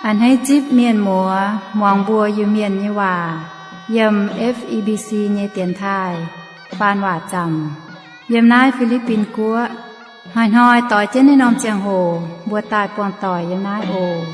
A'hneiv zipv mienh muoz muangx mbuo Iu-Mienh nyei waac yiem F E B C nyei dienx taaih faan waac zaamc yiem naaiv Fi^li^bin Guoqv. Hnoi-hnoi doix jienv naaiv norm ziangh hoc mbuo daaih buangh doic yiem naaiv oc.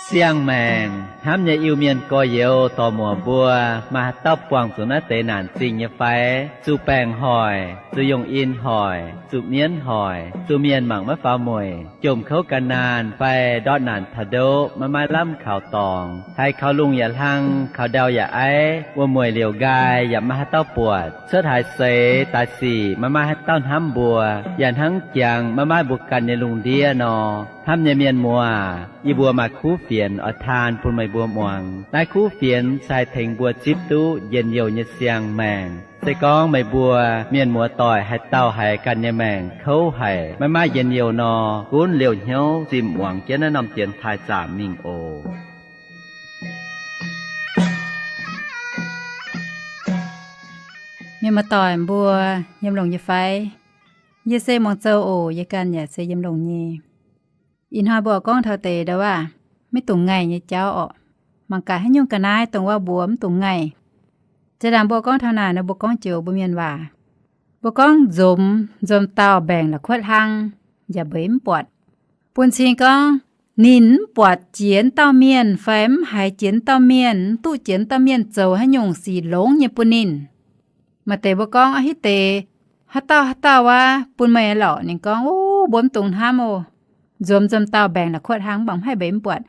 Siang-maengc hnamv nyei Iu-Mienh gorx-youz dorc-muoc mbuo, maaih haaix dauh buangh zuqc naaiv deix naanc zingh nyei fai? Zuqc baengc hoic, zuqc yongh in hoic, zuqc mienv hoic, zuqc mienh mangc maiv faaux mueic, jomc kouv gan naanh fai ndortv naanc taux ndoqv maiv maaih lamh kaux dorngx, haiz kaux lungh yaac hlang, kaux ndau yaac aiv, wuom-mueic liouc nqaai yaac maiv maaih haaix dauh buatc, cuotv haaix seix daaih sic maiv maaih haaix dauh hnamv mbuo, yaac hnangv jangx maiv maaih mbuo ganh nyei lungh ndiev nor. Hnamv nyei mienh muoz, yie mbuo maaih kuv fienx oix taan bun meih mbuo muangx. Naaiv kuv fienx se haih tengx mbuo zipv duqv njien-youh nyei siang-maengc. Se gorngv meih mbuo mienh muoz-doic haaix dauh haiz ganh nyei maengc kouv haic, maiv maaih njien-youh nor, gunv liouh hnyouv zimh muangx jienv naaiv norm dienx taaih zaamc mingh oc. Mienh muoz-doic mbuo yiem longx nyei fai? Yie se muangx zoux oc. Yie ganh yaac se yiem longx nyei. Ih hnoi mbuo gorngv taux deix ndau-waac maiv dungx ngaih nyei jauv orqc. Mangc gaax haaix nyungc ga'naaiv dongh wuov mbuo mv dungx ngaih. Jaa-ndaangc mbuo gorngv taux naaic nor, mbuo gorngv joux mbuo mienh waac. Mbuo gorngv nzomz, nzomz dauh mbaengc la'kuotv hlang, yaac mbeix mv buatc. Bun cing gorngv ninh mv buatc jiex dauh mienh fai mv haiz jiex dauh mienh, mv duqv jiex dauh mienh zoux haaix nyungc sic longx nyei bun ninh. Maaih deix mbuo gorngv, Aa, hitv deix haaix dauh haaix dauh wuov bun meih lorqc. Ninh gorngv, Ov, mbuo mv dungx hnamv oc. Nzomz nzomz dauh mbaengc la'kuotv hlang mv baac mv haih mbeix mv buatc.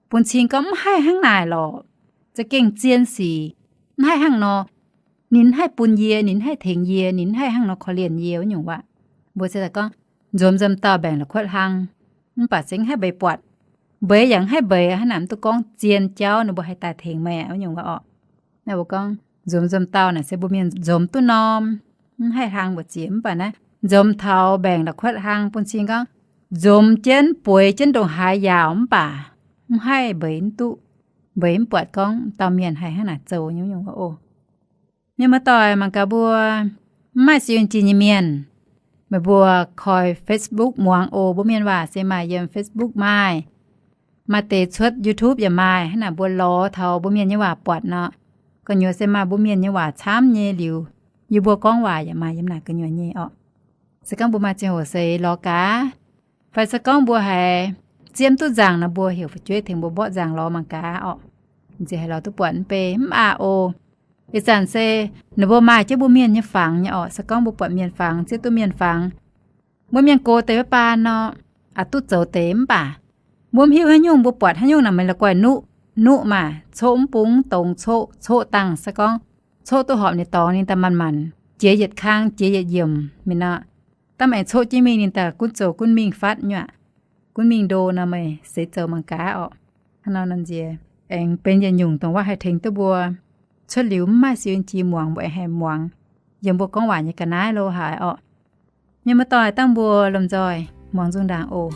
Bun cing gorngv mv haih hnangv naaic lorqc. Za'gengh zien sic, mv haih hnangv nor. Ninh mv haih bun yie, ninh mv haih tengx yie, ninh mv haih hnangv nor korv-lienh yie wuov nyungc waac. Mbuo se gorngv, Nzomz nzomz dauh mbaengc la'kuotv hlang, mv baac se mv haih mbeix buatc. Mbeix yaac mv haih mbeix, hnangv naaic mv duqv gorngv zien jauv, ninh mbuo haih daaih tengx meih wuov nyungc waac orqc. Naaiv mbuo gorngv nzomz nzomz dauh naaic se mbuo mienh nzomz duqv norm, mv haih hlang mbu'ziex. Mv baac naaiv nzomz taux mbaengc la'kuotv hlang bun cing gorngv nzomz jienv bueix jienv ndongc haaix yaauc mv baac mv haih mbeix mv duqv, mbeix mv buatc gorngv dauh mienh haih hnangv naaic zoux nyungc nyungc oc. Mienh muoz-doic, mangc gaax mbuo mv maaih siou jin nyei mienh, meih mbuo koi Facebook muangx oc. Mbuo mienh waac se maaih yiem Facebook maaih. Maaih deix cuotv YouTube yaac maaih. Hnangv naaic mbuo lorz taux mbuo mienh nyei waac buatc nor, gu'nyuoz se maaih mbuo mienh nyei waac camv nyei liuz, yie mbuo gorngv waac yaac maaih yiem naaic gu'nyuoz nyei orqc. Se gorngv mbuo maaih ziangh hoc seix lorz gaax, fai se gorngv mbuo haiz ziemv duqv nzaangc nor, mbuo heuc fu'jueiv tengx mbuo mborqv nzaangc lorz mangc gaax orqc. Nziex haiz lorz duqv buatc mv bei mv aqc oc. Ih zanc se ninh mbuo maaih jienv mbuo mienh nyei fangx nyei orqc. Se gorngv mbuo buatc mienh fangx, ziouv duqv mienh fangx, mbuo mienh gox deix maiv baan nor, aqc duqv zoux deix mv baac mbuo mv hiuv haaix nyungc, mbuo buatc haaix nyungc naaic meih la'guaih nuqv, nuqv maah, coqv mv bung dongz coqv, coqv dangh se gorngv coqv duqv horpc ninh dorngx ninh daaih manc-manc, jiex yietc kang jiex yietc yiemc mingh nor. Da'maengx coqv jienv mingh ninh daaih gunv zoux gunv mingh fatv nyuoqc, gunv mingh ndo nor, meih seix zoux mangc gaax orqc. Hnangv nor nor nziex aengx benx yietc nyungc dongh wuov haih tengx duqv mbuo cuotv liuz mv maaih siou jin muangx, mbuo aengx haih muangx yiem mbuo gorngv waac nyei ga'naaiv lo haaix orqc. Mienh muoz-doic, dangh mbuo lomh nzoih muangx nzung ndaangc oc.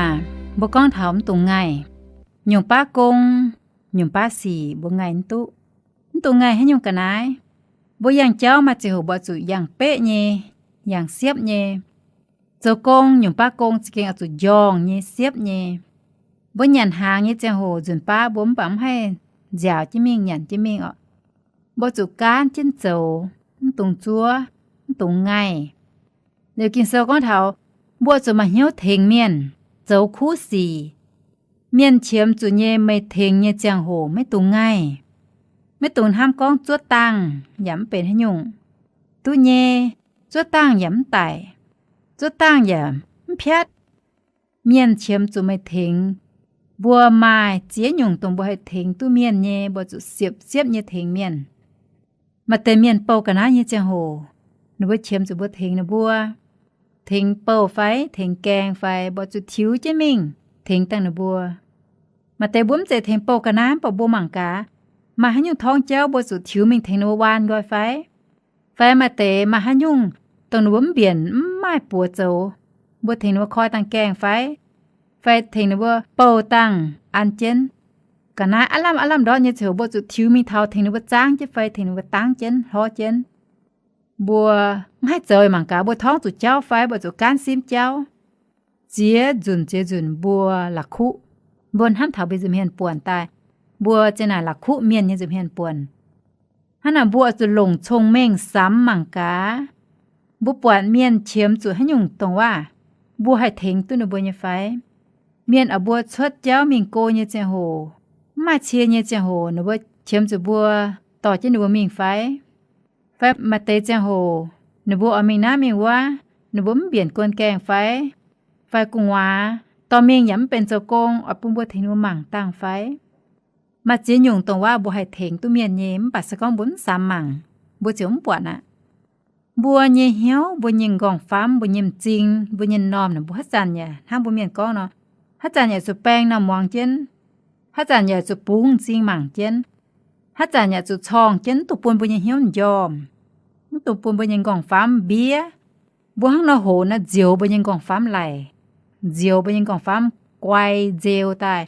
aac, mbuo gorngv taux mv dungx ngaih. Nyungc baav gong, nyungc baav sic mbuo ngaih mv duqv. Mv dungx ngaih haaix nyungc ga'naaiv. Mbuo yangh jauv maaih ziangh hoc mbuo zuqc yangh beqv nyei, yangh siepv nyei. Zoux gong nyungc baav gong za'gengh oix zuqc njorngh nyei, siepv nyei. Mbuo nyanc hnaangx nyei ziangh hoc nzunc baav mbuo mv baac mv haih nziaauc jienv mingh nyanc jienv mingh oc. Mbuo zuqc gaanv jienv zoux, mv dungx zuov, mv dungx ngaih. Liuz Ging-Sou gorngv taux mbuo zuqc maaih hnyouv tengx mienh zoux kuv sic. Mienh qiemx zuqc nyei, meih tengx nyei ziangh hoc maiv dungx ngaih. Maiv dungx hnamv gorngv zuov dangh yaac mv benx haaix nyungc. Duqv nyei, zuov dangh yaac mv daic, zuov dangh yaac mv piatv. Mienh qiemx zuqc meih tengx. Mbuo maaih ziex nyungc dongh mbuo haih tengx duqv mienh nyei, mbuo zuqc siepv-siepv nyei tengx mienh. Maaih deix mienh bouh ga'naaiv nyei ziangh hoc, ninh mbuo qiemx zuqc mbuo tengx ninh mbuo, tengx bouh fai tengx gaengh fai, mbuo zuqc tiux jienv mingh tengx dangh ninh mbuo. Maaih deix mbuo mv zeiz tengx bouh ga'naaiv, mv baac mbuo mangc gaax maaih haaix nyungc torngv jauv, mbuo zuqc tiux mingh tengx ninh mbuo waan nqoi fai? Fai maaih deix maaih haaix nyungc dongh ninh mbuo mv mbienc mv maaih buoz zoux, mbuo tengx ninh mbuo koi dangh gaengh fai? Fai tengx ninh mbuo bouh dangh an jienv? Ga'naaiv aav lamh aav lamh ndortv nyei ziouc mbuo zuqc tiux mingh taux tengx ninh mbuo zaangv jienv fai tengx ninh mbuo dangv jienv, hlorv jienv. Mbuo mv haih zoux, mangc gaax mbuo torngv zuqc jauv fai, mbuo zuqc gaanv simv jauv. Ziex nzunc ziex nzunc mbuo la'kuqv. Mbuo hnamv taux mbuo nza'hmien buonc daaih, mbuo ziang naaic la'kuqv mienh nyei nza'hmien buonc. Hnangv naaic mbuo oix zuqc longc cong-mengh samx mangc gaax, mbuo buatc mienh qiemx zuqc haaix nyungc dongh waac, mbuo haih tengx duqv ninh mbuo nyei fai? Mienh oix mbuo cuotv jauv mingh go nyei ziangh hoc, mv maaih cie nyei ziangh hoc, ninh mbuo qiemx zuqc mbuo dorh jienv ninh mbuo mingh fai? Fai maaih deix ziangh hoc ninh mbuo oix mingh naaiv mingh wuov, ninh mbuo mv mbienc guon gaengh fai? Fai gu'nguaaz dorh mingh yaac mv benx zoux gong, oix bun mbuo tengx ninh mbuo mangc dangh fai? Maaih ziex nyungc dongh waac mbuo haih tengx duqv mienh nyei, mv baac se gorngv mbuo mv samx mangc, mbuo ziouc mv buatc aqv. Mbuo nyei hnyouv, mbuo nyei m'nqorngv-famv, mbuo nyei m'zing, mbuo nyei m'normh, mbuo haaix zanc yaac hnangv mbuo mienh gorngv nor, haaix zanc yaac zuqc baeng norm muangx jienv, haaix zanc yaac zuqc bungx m'zing mangc jienv, haaix zanc yaac zuqc corngh jienv, mv dungx bun mbuo nyei hnyouv m'njormh, mv dungx bun mbuo nyei m'nqorngv-famv mbiev. Mbuo hnangv nor hoqc naaiv nzioux mbuo nyei m'nqorngv-famv laic, nzioux mbuo nyei m'nqorngv-famv guai nzeu daaih.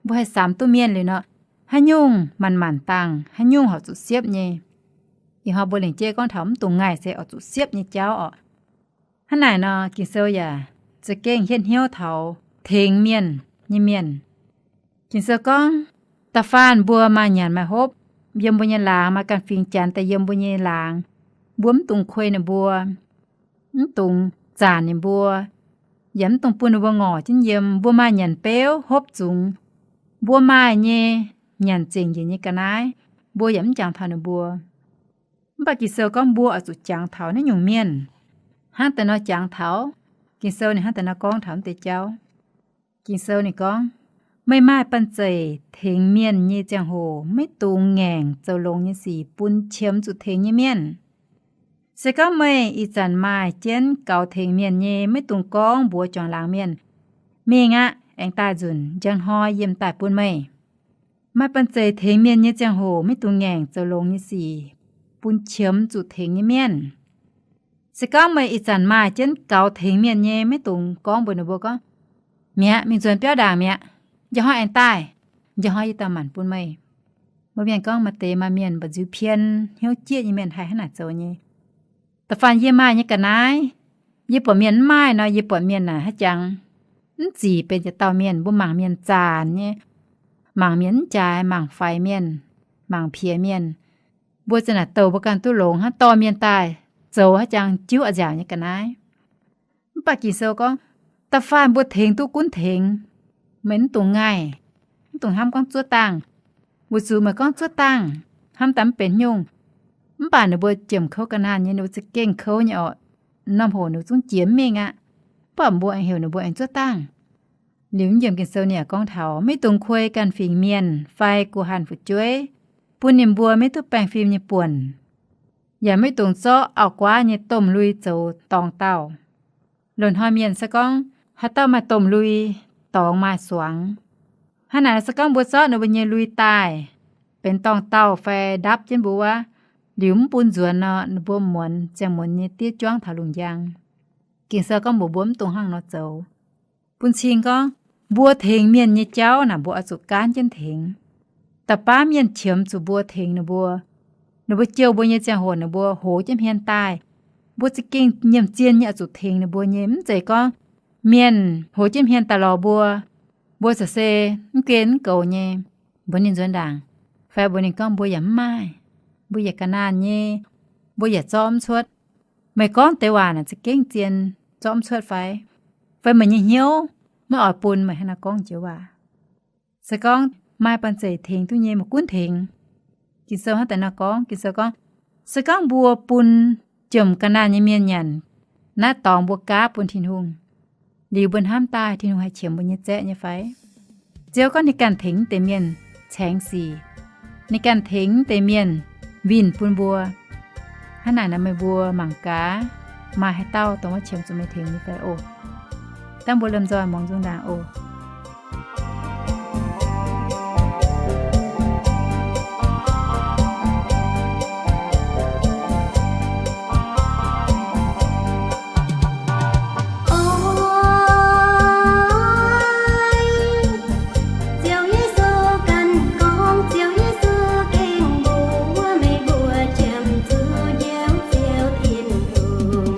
Mbuo haih samx duqv mienh liuz nor, haaix nyungc manc-manc dangh, haaix nyungc horpc zuqc siepv nyei. Ih hnoi mbuo lengc jeiv gorngv taux mv dungx ngaih se oix zuqc siepv nyei jauv oc. Hnangv naaic nor, Ging-Sou yaac za'gengh hietv hnyouv taux tengx mienh nyei mienh. Ging-Sou gorngv, da'faanh mbuo maaih nyanc maaih hopv, yiem mbuo nyei laangz, maaih ganh fingx Janx daaih yiem mbuo nyei laangz, mbuo mv dungx kuei ninh mbuo, mv dungx zaanc ninh mbuo, yaac mv dungx bun ninh mbuo ngorc jienv yiem. Mbuo maaih nyanc beuv hopv zungx, mbuo maaih nyei nyanc zengc njiec nyei ga'naaiv, mbuo yaac mv jangx taux ninh mbuo. Mv baac Ging-Sou gorngv mbuo oix zuqc jangx taux naaiv nyungc mienh. Hnangv daaih nor jangx taux, Ging-Sou ninh hnangv daaih nor gorngv taux mv deix jauv. Ging-Sou ninh gorngv, meih maaih banh zeic tengx mienh nyei ziangh hoc maiv dungx ngaengc zoux longx nyei sic bun qiemx zuqc tengx nyei mienh. Se gorngv meih ih zanc maaih jienv gaux tengx mienh nyei, maiv dungx gorngv mbuox juangc laangz mienh, mingh aqv, aengx daaih nzunc njang hnoi yiem daaih bun meih. Maaih banh zeic tengx mienh nyei ziangh hoc maiv dungx ngaengc zoux longx nyei sic bun qiemx zuqc tengx nyei mienh. Se gorngv meih ih zanc maaih jienv gaux tengx mienh nyei, maiv dungx gorngv mbuox ninh mbuo gorngv, mi'aqv, mingh nzuonx biauv ndaangc mi'aqv, njang hnoi aengx daaih, njang hnoi yie daaih manc bun meih. Mbuo mienh gorngv maaih deix maaih mienh mba'nziu pien, hnyouv jieqv nyei mienh haih hnangv naaic zoux nyei. Da'faanh yie maaih nyei ga'naaiv, yie buatc mienh mv maaih nor, yie buatc mienh naaic haaix jangx mv zic benx jiex dauh mienh, mbuo mangc mienh zaanc nyei, mangc mienh mv jaaix, mangc faix mienh, mangc piex mienh. Mbuo za'naaic douh mbuo ganh duqv longx hnangv, dorh mienh daaih zoux haaix jangx jiuv a'nziaauc nyei ga'naaiv. Mv baac Ging-Sou gorngv, da'faanh mbuo tengx duqv gunv tengx, meih mv dungx ngaih, mv dungx hnamv gorngv zuov dangh. Weic zuqc meih gorngv zuov dangh, hnamv daaih mv benx nyungc. Mv baac ninh mbuo jiem kouv ga'naanh nyei, ninh mbuo za'gengh kouv nyei orqc. Norm hoc ninh mbuo zungv jiex mv mingh aqv. Mv baac mbuo aengx heuc ninh mbuo aengx zuov dangh. Liuz yiem Ging-Sou ninh yaac gorngv taux, maiv dungx kuei ganh fingx mienh fai guh hanh fu'jueiv, bun ninh mbuo maiv duqv baengh fim nyei buonc, yaac maiv dungx zorqv auv-guaav nyei domh lui zoux dorngx dauh. Loz-hnoi mienh se gorngv haaix dauh maaih domh lui, dorngx maaih suangx. Hnangv naaic se gorngv mbuo zorqv ninh mbuo nyei lui daaih benx dorngx dauh fai ndapv jienv mbuo wuov, liuz mv bun nzuonx nor, ninh mbuo muonz ziangh muonz nyei diev juangv taux lungh njang. Ging-Sou gorngv mbuox mbuo mv dungx hnangv nor zoux. Bun cing gorngv, mbuo tengx mienh nyei jauv naaic, mbuo oix zuqc gaanv jienv tengx. Da'baav mienh qiemx zuqc mbuo tengx ninh mbuo. Ninh mbuo jouh mbuo nyei ziangh hoc, ninh mbuo hoz jienv hmien daaih. Mbuo za'gengh nyiemc zien nyei oix zuqc tengx ninh mbuo nyei. Mv zeiz gorngv mienh hoz jienv hmien daaih lorz mbuo, mbuo za'gengh se mv gen mv goux nyei, mbuox ninh nzuonx ndaangc, fai mbuox ninh gorngv mbuo yaac mv maaih, mbuo yaac ga'naanh nyei, mbuo yaac zorqv mv cuotv. Meih gorngv deix waac naaic za'gengh zien, zorqv mv cuotv fai? Fai meih nyei hnyouv maiv oix bun meih hnangv naaiv gorngv joux waac? Se gorngv maaih banh zeic tengx duqv nyei, meih gunv tengx. Ging-Sou hnangv deix nor gorngv. Ging-Sou gorngv, se gorngv mbuo bun jomc ga'naanh nyei mienh nyanc, naaiv dorngx mbuo gaav bun Tin-Hungh, liuz mbuo hnamv daaih Tin-Hungh haih qiemx mbuo nyei zaeqv nyei fai? Ziouv gorngv ninh ganh tengx deix mienh caengx sic, ninh ganh tengx deix mienh winh bun mbuo. Hnangv naaic nor meih mbuo mangc gaax, maaih haaix dauh dongh maiv qiemx zuqc meih tengx nyei fai oc? Dangh mbuo lomh nzoih muangx nzung ndaangc oc. Ziouv Yesu ganh gorngv, Ziouv Yesu gengh mbuox meih mbuo qiemx zuqc Ziouv, Ziouv Tin-Hungh.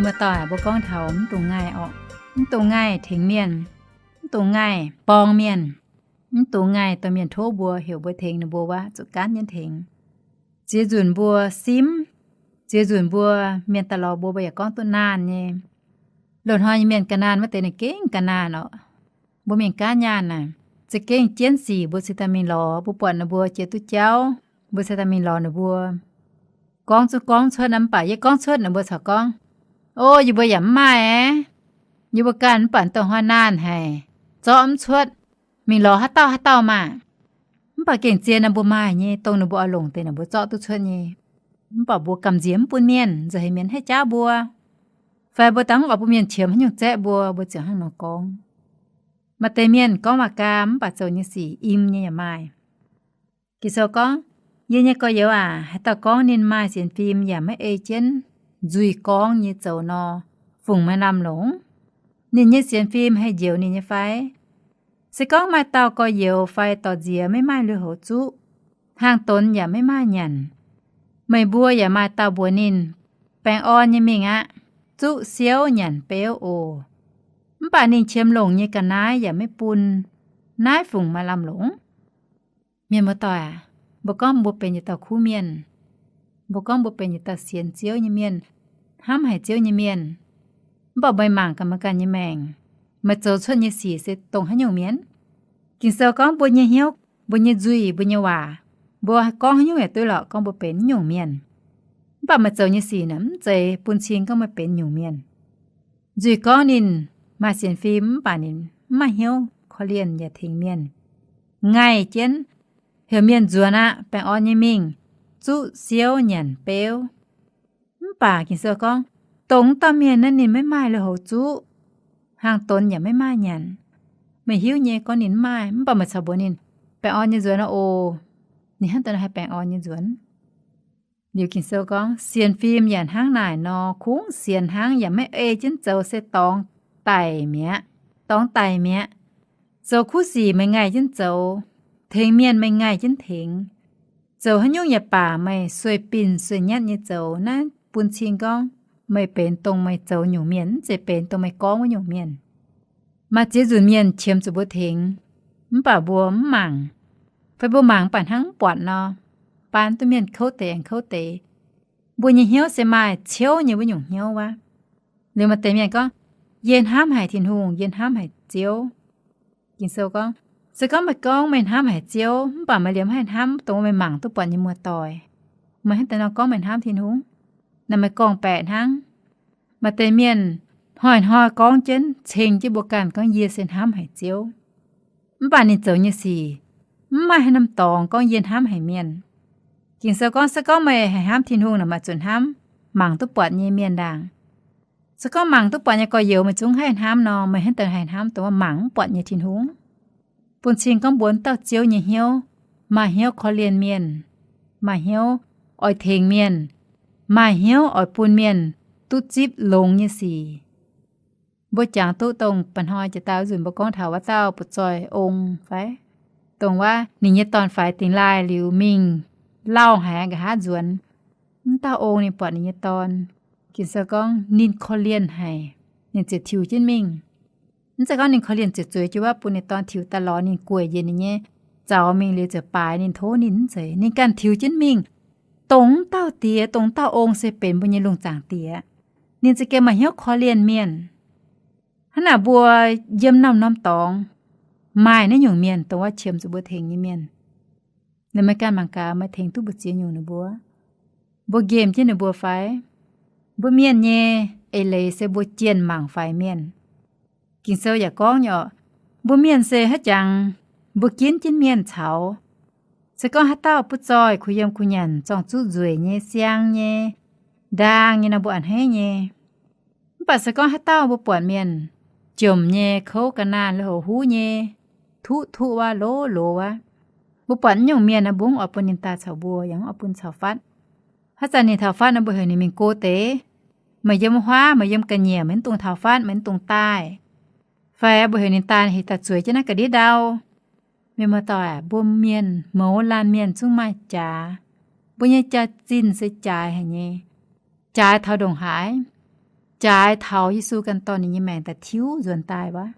Muoz-doic, mbuo gorngv taux mv dungx ngaih orqc. Mv dungx ngaih tengx mienh, mv dungx ngaih borng mienh, mv dungx ngaih dorh mienh tov mbuo, heuc mbuo tengx ninh mbuo wuov, zuqc gaanv jienv tengx. Ziex nzunc mbuo simv, ziex nzunc mbuo, mienh daaih lorz mbuo, mbuo yaac gorngv duqv naanh nyei. Loz-hnoi nyei mienh ga'naanh maiv deix ninh gengh ga'naanh orqc. Mbuo mingh gaanv nyaanh naaic, za'gengh jienv sic mbuo cingx daaih mingh lorz, mbuo buatc ninh mbuo jiex duqv jauv, mbuo cingx daaih mingh lorz ninh mbuo. Gorngv zungv gorngv cuotv, mv baac yie gorngv cuotv naaic mbuo corc gorngv, O, yie mbuo yaac mv maaih aeqv, yie mbuo ganh mv baac dongh hnoi naanh haic, zorqv mv cuotv, mingh lorz haaix dauh haaix dauh maah. Mv baac gengh zien naaic mbuo maaih nyei, dongh ninh mbuo oix longc deix naaic mbuo zorqv duqv cuotv nyei. Mv baac mbuo gamh nziex mv bun mienh, nzauh heix mienh haih jaav mbuo, fai mbuo dangv oix bun mienh qiemx haaix nyungc zaeqv mbuo, mbuo ziouc hnangv nor gorngv. Maaih deix mienh gorngv waac-gaam mv baac zoux nyei sic im nyei yaac maaih. Ging-Sou gorngv, Yie nyei gorx-youz aac, haaix dauh gorngv ninh maaih sienx fim yaac maiv ei jienv nzuih gorngv nyei zoux nor, fungc maaih lamh longc? Ninh nyei sienx fim haih njoux ninh nyei fai? Se gorngv maaih dauh gorx-youz fai dorc nziex maiv maaih lui-houx zuqv, hnaangx-donx yaac maiv maaih nyanc, meih mbuo yaac maaih dauh mbuox ninh, Baengh orn nyei mingh aqv. Zuqv siouv nyanc beuv oc. Mv baac ninh qiemx longc nyei ga'naaiv yaac maiv bun, naaiv fungc maaih lamh longc? Mienh muoz-doic aac, mbuo gorngv mbuo benx yietc dauh kuv mienh, mbuo gorngv mbuo benx yietc dauh sienx Ziouv nyei mienh, hnamv haic Ziouv nyei mienh, mv baac meih mangc gaax meih ganh nyei maengc, meih zoux cuotv nyei sic se dongh haaix nyungc mienh? Ging-Sou gorngv mbuo nyei hnyouv, mbuo nyei nzuih, mbuo nyei waac, mbuo gorngv haaix nyungc yaac duqv lorqc gorngv mbuo benx nyungc mienh. Mv baac meih zoux nyei sic naaic mv zeiz bun cing gorngv meih benx nyungc mienh. Nzuih gorngv ninh maaih sienx fim mv baac ninh mv maaih hnyouv korv-lienh yaac tengx mienh, ngaih jienv, heuc mienh nzuonx aqv, baengh orn nyei mingh, zuqv siouv nyanc beuv. Mv baac Ging-Sou gorngv, dongh wuov dauh mienh naaiv ninh maiv maaih lui-houx zuqv, hnaangx-donx yaac maiv maaih nyanc. Meih hiuv nyei gorngv ninh mv maaih, mv baac meih corc mbuox ninh, baengh orn nyei nzuonx oc. Ninh hnangv daaih haih baengh orn nyei nzuonx. Liuz Ging-Sou gorngv, sienx fim yaac hnangv naaic nor, kungx sienx hnangv yaac maiv ei jienv zoux se dorngx daic mi'aqv. Dorngx daic mi'aqv. Zoux kuv sic meih ngaih jienv zoux, tengx mienh meih ngaih jienv tengx, zoux haaix nyungc yaac baac meih sueih binc sueih nyatv nyei zoux, naaiv bun cing gorngv meih benx dongh meih zoux nyungc mienh, mv zeiz benx dongh meih gorngv wuov nyungc mienh. Maaih ziex nzunc mienh qiemx zuqc mbuo tengx, mv baac mbuo mv mangc, fai mbuo mangc mv baac hnangv mv buatc nor, baan duqv mienh kouv deix aengx kouv deix. Mbuo nyei hnyouv se maaih ciouv nyei wuov nyungc hnyouv wuov. Liuz maaih deix mienh gorngv, yie hnamv haic Tin-Hungh, yie hnamv haic Ziouv. Ging-Sou gorngv, se gorngv meih gorngv meih hnamv haic Ziouv, mv baac meih liemh haih hnamv dongh meih mangc duqv buatc nyei muoz-doic, meih hnangv deix nor gorngv meih hnamv Tin-Hungh? Naaic meih gorngv-baeqc hnangv. Maaih deix mienh hnoi-hnoi gorngv jienv, ceng jienv mbuo ganh gorngv, yie se hnamv haic Ziouv. Mv baac ninh zoux nyei sic mv maaih haaix norm dorngx gorngv yie hnamv haic mienh. Ging-Sou gorngv, se gorngv meih haih hnamv Tin-Hungh naaic, meih zuqc hnamv mangc duqv buatc nyei mienh ndaangc. Se gorngv mangc duqv buatc nyei gorx-youz meih zungv haih hnamv nor, meih hnangv deix haih hnamv dongh mangc mv buatc nyei Tin-Hungh? Bun cing gorngv mbuo wuov dauh Ziouv nyei hnyouv, maaih hnyouv korv-lienh mienh, maaih hnyouv oix tengx mienh, maaih hnyouv oix bun mienh duqv zipv longx nyei sic. Mbuo jangx duqv dongh mba'hnoi jiex daaih wuov nzunc mbuo gorngv taux wuov dauh butv-zoih ong fai? Dongh wuov ninh nyei dorn-faix dingx laaih liuz mingh lauh haic, nqa'haav nzuonx. Mv dauh ong ninh buatc ninh nyei dorn, Ging-Sou gorngv ninh korv-lienh haic, ninh ziouc tiux jienv mingh. Mv zeiz gorngv ninh korv-lienh ziouc zueiz jienv wuov bun ninh dorn tiux daaih lorz ninh, gueic njiec ninh nyei zaux mingh liuz ziouc baaix ninh, tov ninh, mv zeiz. Ninh ganh tiux jienv mingh. Dongh wuov dauh diex, dongh wuov dauh ong se benx mbuo nyei lungh zaangc diex. Ninh za'gengh maaih hnyouv korv-lienh mienh. Hnangv naaic mbuo yiem norm-norm dorngx maaih naaiv nyungc mienh, dongh wuov qiemx zuqc mbuo tengx nyei mienh. Meih ganh mangc gaax, meih tengx duqv mbu'ziex nyungc ninh mbuo? Mbuo nqemh jienv ninh mbuo fai? Mbuo mienh nyei eix leiz se mbuo jienh mangc faix mienh. Ging-Sou yaac gorngv nyei orqc, mbuo mienh se haaix jangx mbuo ginv jienv mienh caux. Se gorngv haaix dauh butv-zoih kuh yiem kuh nyanc, zorng-zuqv nzueic nyei, siang nyei, ndaang nyei nor, mbuo a'hneiv nyei. Mv baac se gorngv haaix dauh mbuo buatc mienh jomc nyei, kouv ga'naanh, lui-houx huv nyei, tuqv tuqv wuov, loz loz wuov, mbuo buatc naaiv nyungc mienh naaic, mbuo mv oix bun ninh daaih caux mbuo, yaac mv oix bun caux fatv. Haaix zanc ninh taux fatv nor, mbuo heuc ninh mingh go deix. Meih yiem wuov huaav, meih yiem ga'nyiec, meih mv dungx taux fatv, meih mv dungx daaih. Fai mbuo heuc ninh daaih, heuc daaih zueiz jienv naaiv ga'ndiev ndau. Mienh muoz-doic aac, mbuo mienh mouz laanh mienh zungv maaih jaax. Mbuo nyei jaax-zinh se jaaix haic nyei. Jaaix taux ndongc haaix? Jaaix taux Yesu ganh dorh ninh nyei maengc daaih tiuv nzuonx daaih wuov.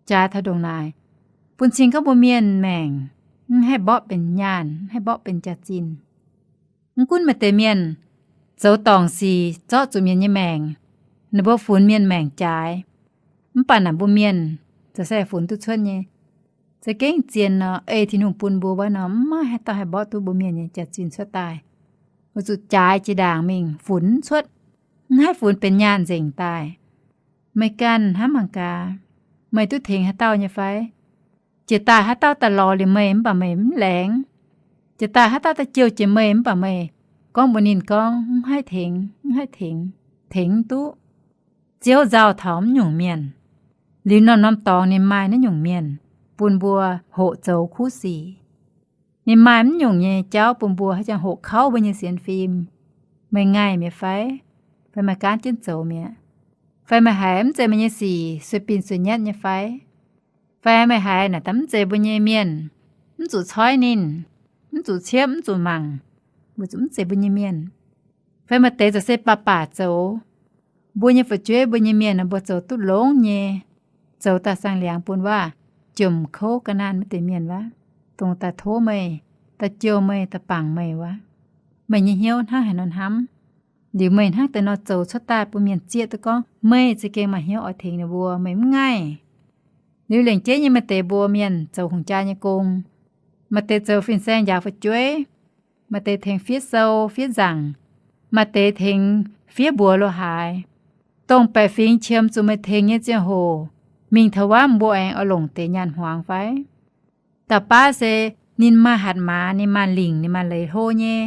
Jaaix taux ndongc naaic, bun cing gorngv mbuo mienh maengc mv haih mborqv benx nyaanh, mv haih mborqv benx jaax-zinh. Mv gunv maaih deix mienh zoux dorngc sic zorqv zuqc mienh nyei maengc, ninh mbuo funx mienh maengc jaaix, mv baac naaic mbuo mienh za'gengh funx duqv cuotv nyei. Za'gengh zien nor, ei Tin-Hungh bun mbuo wuov nor, mv maaih haaix dauh haih mborqv duqv mbuo mienh nyei jaax-zinh cuotv daaih. Weic zuqc jaaix jiex ndaangc mingh funx mv cuotv, mv haih funx benx nyaanh nzengc daaih. Meih ganh hnamv mangc gaax, meih duqv tengx haaix dauh nyei fai? Jiex daaih haaix dauh daaih lorz liuz meih mv baac meih mv laengz? Jiex daaih haaix dauh daaih jouh jiex meih mv baac meih gorngv mbuox ninh gorngv, mv haih tengx, mv haih tengx, tengx mv duqv. Ziouv nzauh taux mv nyungc mienh. Liuz norm-norm dorngx ninh maaih naaiv nyungc mienh bun mbuo hoqc zoux kuv sic. Ninh maaih mv nyungc nyei jauv bun mbuo haih jangx hoqc kauv mbuo nyei sienx fim. Meih ngaih mi'aqv fai? Fai meih gaanv jienv zoux mi'aqv? Fai meih haiz mv zeiz meih nyei sic sueih bin sueih nyatv nyei fai? Fai meih haiz naaic daaih mv zeiz mbuo nyei mienh, mv zuqc coiv ninh, mv zuqc ciepv, mv zuqc mangc, weic zuqc mv zeiz mbuo nyei mienh? Fai maaih deix zoux se baac baac zoux, mbuo nyei fu'jueiv, mbuo nyei mienh, mbuo zoux duqv longx nyei, zoux daaih saang-liangx bun waac jomc kouv ga'naanh maiv deix mienh wuov, dongh daaih tov meih, daaih jouh meih, daaih bangc meih wuov. Meih nyei hnyouv hnangv haaix nor hnamv? Liuz meih hnangv deix nor zoux cuotv daaih bun mienh zieqv duqv gorngv meih za'gengh maaih hnyouv oix tengx ninh mbuo, meih mv ngaih. Liuz lengc jeiv nyei maaih deix mbuo mienh zoux hungh jaa nyei gong, maaih deix zoux fin-saeng njaaux fu'jueiv, maaih deix tengx fiev sou fiev nzaangc, maaih deix tengx fiev mbuox lo haaix. Dongh baeqc fingx qiemx zuqc meih tengx nyei ziangh hoc, mingh taux wuov mbuo aengx oix longc deix nyaanh hmuangx fai? Dauh baav se ninh maaih hatc maaz, ninh maaih lingc, ninh maaih leiz hlo nyei,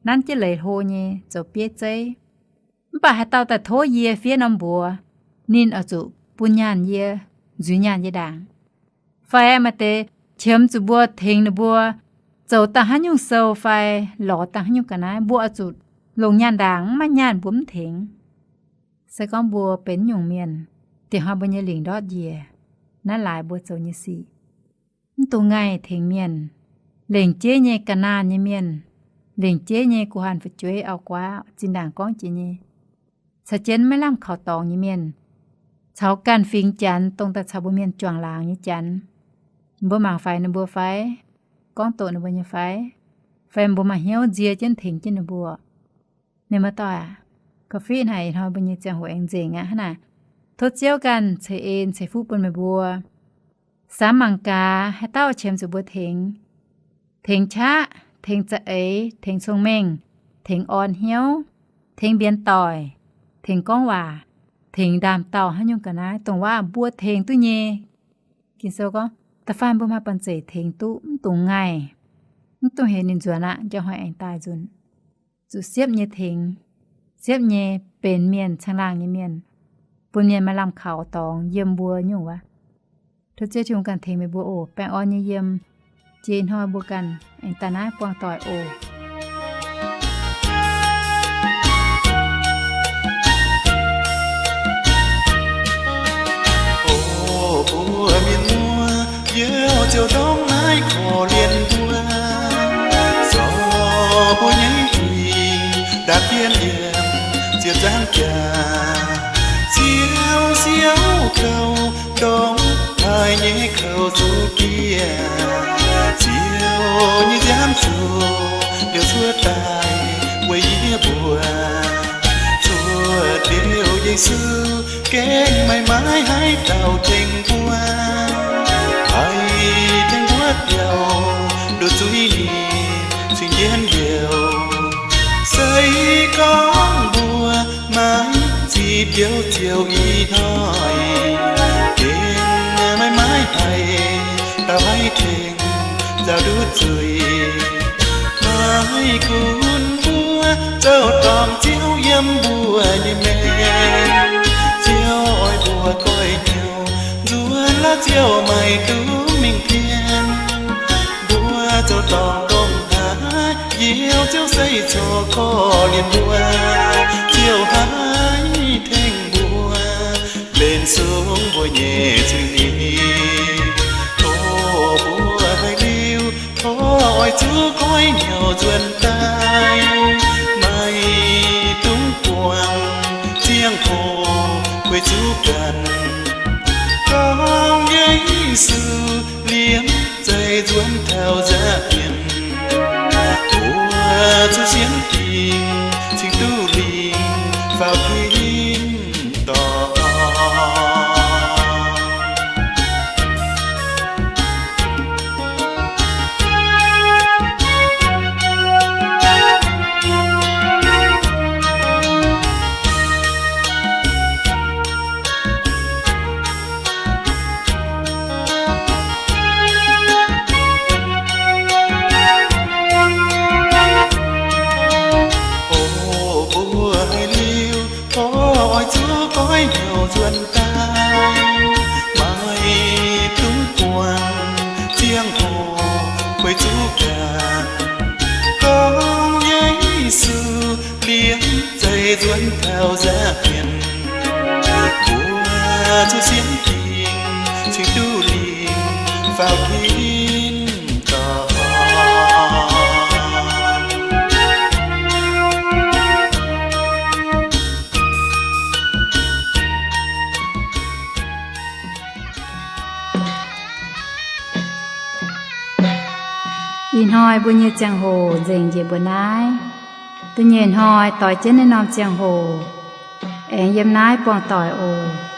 nanv jienv leiz hlo nyei zoux bieiv zeiv. Mv baac haaix dauh daaih tov yie fiev norm mbuox, ninh oix zuqc bun nyaanh yie, nzuiz nyaanh yie ndaangc. Fai maaih deix qiemx zuqc mbuo tengx ninh mbuo zoux daaih haaix nyungc sou fai lorz daaih haaix nyungc ga'naaiv, mbuo oix zuqc longc nyaanh ndaangc, mv maaih nyaanh mbuo mv tengx. Se gorngv mbuo benx nyungc mienh, diex hnoi mbuo nyei lingc ndortv njiec, naaiv laaix mbuo zoux nyei sic. Mv dungx ngaih tengx mienh, lengc jeiv nyei ga'naanh nyei mienh, lengc jeiv nyei guh haanh fu'jueiv auv-guaav zinh ndaangc gorngv jiex nyei. Caux jienv maiv lamh kaux dorngx nyei mienh, caux ganh fingx Janx dongh daaih caux mbuo mienh juangc laangz nyei Janx, mbuo mangc faix ninh mbuo fai? Gorngv doqc ninh mbuo nyei fai? Fai mbuo maaih hnyouv nzie jienv tengx jienv ninh mbuo? Mienh muoz-doic aac, korv-fiqv haic, ih hnoi mbuo nyei ziangh hoc aengx nzengc aqv hnangv naaic. Tov Ziouv ganh ceix en ceix fuqv bun meih mbuo. Samx mangc gaax, haaix dauh qiemx zuqc mbuo tengx, tengx qaqv, tengx za'eix, tengx cong-mengh, tengx orn hnyouv, tengx mbienx doic, tengx gorngv waac, tengx ndaam-daauh haaix nyungc ga'naaiv, dongh waac mbuo tengx duqv nyei. Ging-Sou gorngv, da'faanh mbuo maaih banh zeic tengx duqv, mv dungx ngaih, mv dungx heuc ninh nzuonx aqv, njang hnoi aengx daaih nzunc. Zuqc siepv nyei tengx, siepv nyei benx mienh caangh laangh nyei mienh, bun mienh maaih lamh kaux dorngx yiem mbuo nyungc wuov. Tov Ziouv Tin-Hungh ganh tengx meih mbuo oc. Baengh orn nyei yiem. Jiex ih hnoi mbuo ganh aengx daaih naaiv buangh doic oc. O mbuo mienh muoz, Ziouv ziouc ndortv naaiv korv-lienh mbuo, zorc mbuo nyei huingx ndaatv jienv yiem ziepc nzaangc jaax. Ziouv siouc kouv ndongc haaix nyei kouv zuqc dieh, Ziouv nyei nziaamv zuqc liouc cuotv daaih weic yie mbuo. Cuotv-Diuh Yesu, gengh meih maiv haih taux tengx mbuo, haih tengx mbuo biaux nduov zuiz nyei cing jienv liouc. Se gorngv mbuo maiv zipv Ziouv Ziouv ih hnoi, gengh meih maiv haih taux maiv tengx nzaaux nduov zuiz. Maiv gunv mbuo zoux dorngc Ziouv yiem mbuo nyei maengc, Ziouv oix mbuo goiv hnyouv nzuonx laaix Ziouv maiv dungx mingh pien. Mbuo zoux dorngc ndongc haaix, Ziouv, Ziouv se corc korv-lienh mbuo, Ziouv haih tengx mbuo benx sung mbuo nyei zuiz-mi. Tov mbuo haiz liuz, tov oix zuqc goiv hnyouv nzuonx daaih, maiv dungx buangh ziangh hoc Yesu liemh zeih nzuonx taux nzangc mienh, mbuo zuqc sienx fingx cingx duqv lingc faaux tin-dorngh. Ih hnoi mbuo nyei ziangh hoc nzengc njiec mbuo naaiv. Da'nyeic hnoi doix jienv naaiv norm ziangh hoc aengx yiem naaiv buangh doic oc.